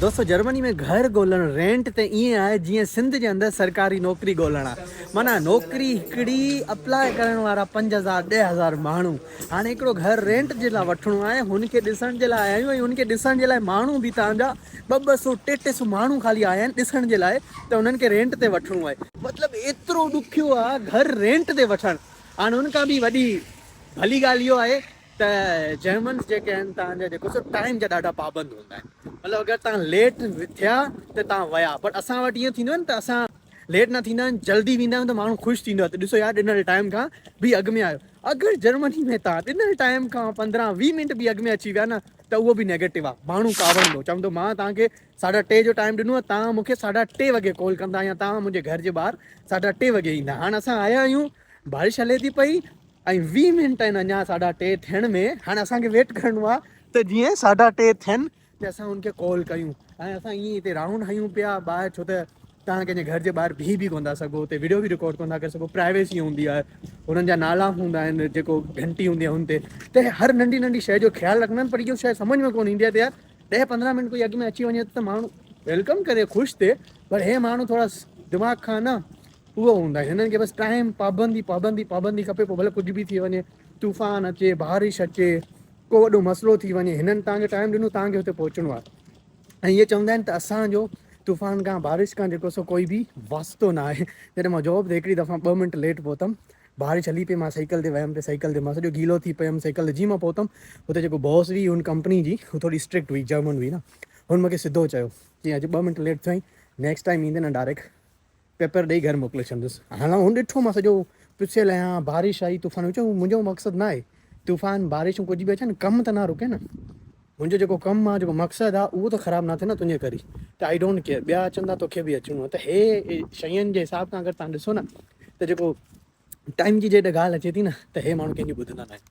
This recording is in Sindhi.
دوستو جرمني ۾ گهر ڳولڻ رينٽ تي ائين آهي جيئن سنڌ جي اندر سرڪاري نوڪري ڳولڻ آهي معنيٰ نوڪري هڪڙي اپلاء ڪرڻ وارا 5000 10,000 ماڻهو هاڻي هڪڙو گهر رينٽ جي لاء وٺڻو آهي هن کي ڏسڻ جي لاء آيا آهيون ۽ هن کي ڏسڻ جي لاء ماڻهو به تان جا ٻه ٻه سو ٽي ٽي سو ماڻهو خالي آيا آهن ڏسڻ جي لاء ته انهن کي رينٽ تي وٺڻو آهي مطلب ايترو ڏکيو آهي گهر رينٽ تي وٺڻ هاڻي ان کان به وڏي ڀلي ڳالهه اهو آهي ته جرمنز جيڪي آهن تان جا جيڪو سو ٽائيم جا ڏاڍا پابند هوندا آهن مطلب اگر تان ليٽ ٿيا ته تان ويا پر اسان وٽ ائين ٿيندو آهي نه ته اسان ليٽ نه ٿيندا آهيون جلدي ويندا آهيون ته ماڻهو خوش ٿيندو آهي ته ڏسو يار ڏنل ٽائيم کان به اڳ ۾ آيو اگر جرمني ۾ تان ڏنل ٽائيم کان 15 20 منٽ به اڳ ۾ اچي ويا نه ته اهو به نيگيٽو آهي ماڻهو ڪاوڙندو چوندو مان تان کي ساڍا ٽي جو ٽائيم ڏنو آهي تان مون کي ساڍا ٽي وڳي ڪال ڪندا يا تان منهنجي گهر جي ٻاهر ساڍا ٽي وڳي ايندا هاڻ اسان آيا آهيون بارش هلي ٿي پئي ۽ 20 منٽ آهن اڃا ساڍا ٽي ٿيڻ ۾ هاڻي اسان کي ويٽ ڪرڻو آهي ته جيئن ساڍا ٽي ٿين ته اسان ان کي ڪال ڪيون ۽ اسان ائين هتي رائونڊ هنيون پيا ٻاهر ڇو ته توهان ڪنهن جي گهر جي ٻاهر بيهي به ڪونه ٿا سگهو اتي وڊيو به رڪارڊ ڪونه ٿا ڪري سگهو پرائيويسي هوندي آهي هنن جا نالا هوندا آهن جيڪو گهنٽي هوندي آهي هن تي ته هر ننڍي ننڍي شيء جو خيال رکندا آهن پر اهو شيء سمجهه ۾ ڪونه ايندي آهي ته يار 10 15 منٽ ڪوئي اڳ ۾ اچي وڃي ته ماڻهو welcome ڪري خوش ٿئي پر هي ماڻهو ٿورا دماغ کان نه اهو هوندا آهن هنن کي بس ٽائيم پابندي پابندي پابندي کپي پوء ڀلي ڪجهه به ٿي وڃي طوفان اچي بارش اچي ڪو وڏو مسئلو ٿي وڃي هنن توهان کي ٽائيم ڏنو توهان کي هتي پهچڻو آهي ۽ اهي چوندا آهن ته اسانجو طوفان کان بارش کان جيڪو سو ڪوئي به واسطو نه آهي جڏهن مان جاب تي هڪڙي دفعا 2 منٽ ليٽ پهتم بارش هلي پئي مان سائيڪل تي ويم ته سائيڪل تي مان سڄو گيلو ٿي پيم سائيڪل تي جيئن مان پهتم هتي جيڪو باس هئي هن ڪمپني جي هو ٿوري اسٽرڪٽ هئي جرمن هئي نه هن مونکي سڌو چيو چيائين اڄ 2 منٽ ليٽ ٿيو آهين نيڪسٽ ٽائيم ايندين نه ڊائريڪٽ پيپر ڏئي گهر موڪلي ڇڏندس. هاڻ هن ڏٺو مان سڄو پسيل آهيان، بارش آئي طوفان چيو منهنجو مقصد نه آهي طوفان بارشون ڪجهه به اچن ڪم ته نه رڪي نه منهنجو جيڪو ڪم آهي جيڪو مقصد آهي اهو ته خراب نه ٿئي نه تنهنجي ڪري ته I don't care ٻيا اچن ٿا توکي به اچڻو آهي ته هي شين جي حساب کان اگر تان ڏسو نه ته جيڪو ٽائيم جي جيڏ ڳالهه اچي ٿي نه ته هي ماڻهو ڪنهن جي ٻڌندا نه آهن.